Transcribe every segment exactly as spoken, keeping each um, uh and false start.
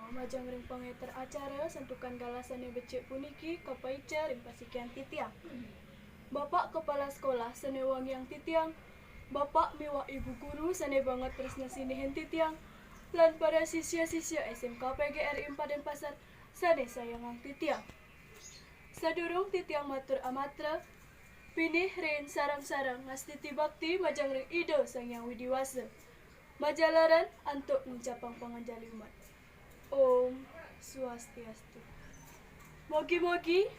Majeng ring pangénter acara, santukan galah sané becik puniki kapaica ring pasikian titiang. Bapak Kepala Sekolah sané wangiang titiang, Bapak miwah Ibu Guru sané banget tresna sinihin titiang, lan para sisya-sisya S M K P G R I empat Denpasar sané sayangang titiang. Sadurung titiang matur amatra, pinih ring sareng-sareng ngastiti bakti majeng ring Ida Sang Hyang Widi Wasa. Majalaran antuk ngucapang panganjali umat. Om Swastiastu. Mogi-mogi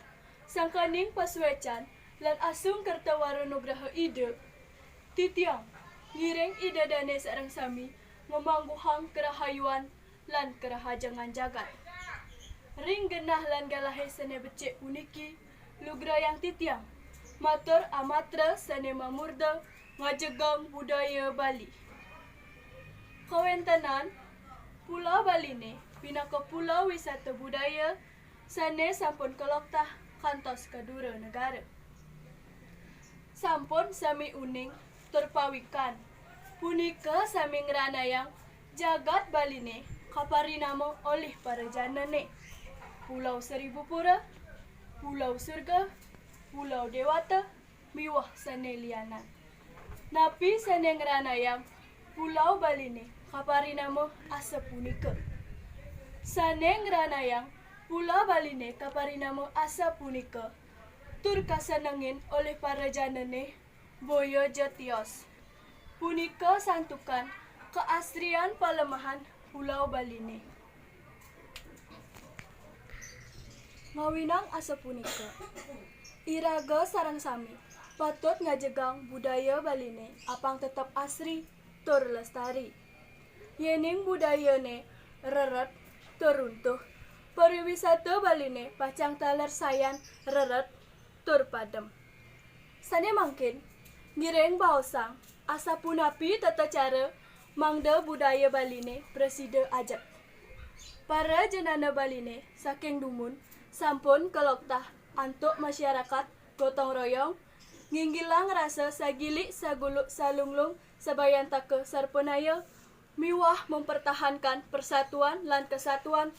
sangkaning pasuécan lan asung kerta wara nugraha Ida, titiang ngiring Ida Dané sareng sami ngamangguhang karahayuan lan karahajengan jagat. Ring genah lan galahé sané becik puniki, lugrayang titiang matur amatra sané mamurda ngajegang budaya Bali. Kawéntenan Pulau Baliné pinaka pulau wisata budaya sané sampun kaloktah kantos ka dura negara. Sampun sami uning tur pawikan, punika sami ngranayang jagat Baliné kaparinama olih parajanané Pulau Seribu Pura, Pulau Surga, Pulau Dewata, miwah sané lianan. Napi sané ngranayang Pulau Baliné kaparinama asapunika? Sané ngranayang Pulau Baliné kaparinama asapunika tur kasenengin olih parajanané boya ja tios. Punika santukan kaasrian palemahan Pulau Baliné. Ngawinang asapunika, iraga sareng sami patut ngajegang budaya Baliné apang tetep asri tur lestari. Yéning budayané reret tur runtuh, pariwisata Baliné pacang taler sayan reret tur padem. Sané mangkin, ngiring baosang asapunapi tata cara mangda budaya Baliné prasida ajeg. Para janana Baliné saking dumun sampun kaloktah antuk masyarakat gotong royong, nginggilang rasa sagilik saguluk salunglung sabayantaka sarpanaya, miwah mempertahankan persatuan lan kesatuan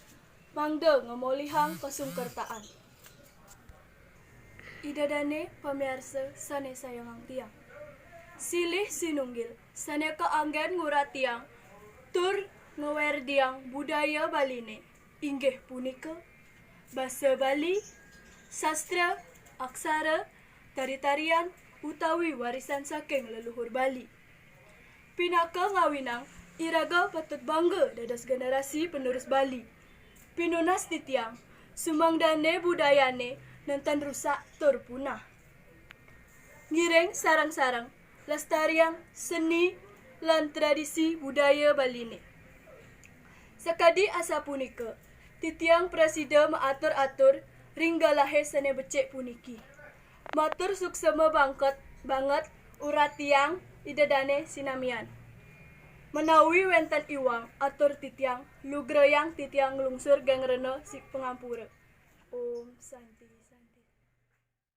mangda ngamolihang kasungkertaan. Ida dané pamiarsa sané sayangang tiang. Silih sinunggil sané kaanggén nguratiang tur ngwerdiang budaya Baliné inggih punika basa Bali, sastra, aksara, tari-tarian, utawi warisan saking leluhur Bali. Pinaka ngawinang iraga patut bangga dados generasi penerus Bali. Pinunas titiang, sumangdané budayané nénten rusak tur punah. Ngiring sareng-sareng lestariang seni lan tradisi budaya Baliné. Sakadi asapunika, titiang prasida maatur-atur ring galahé sané becik puniki. Matur suksma bangket banget uratiang Ida dané sinamian. Menawi wénten iwang atur titiang, lugrayang titiang nglungsur geng rena si pangampura. Om Santi.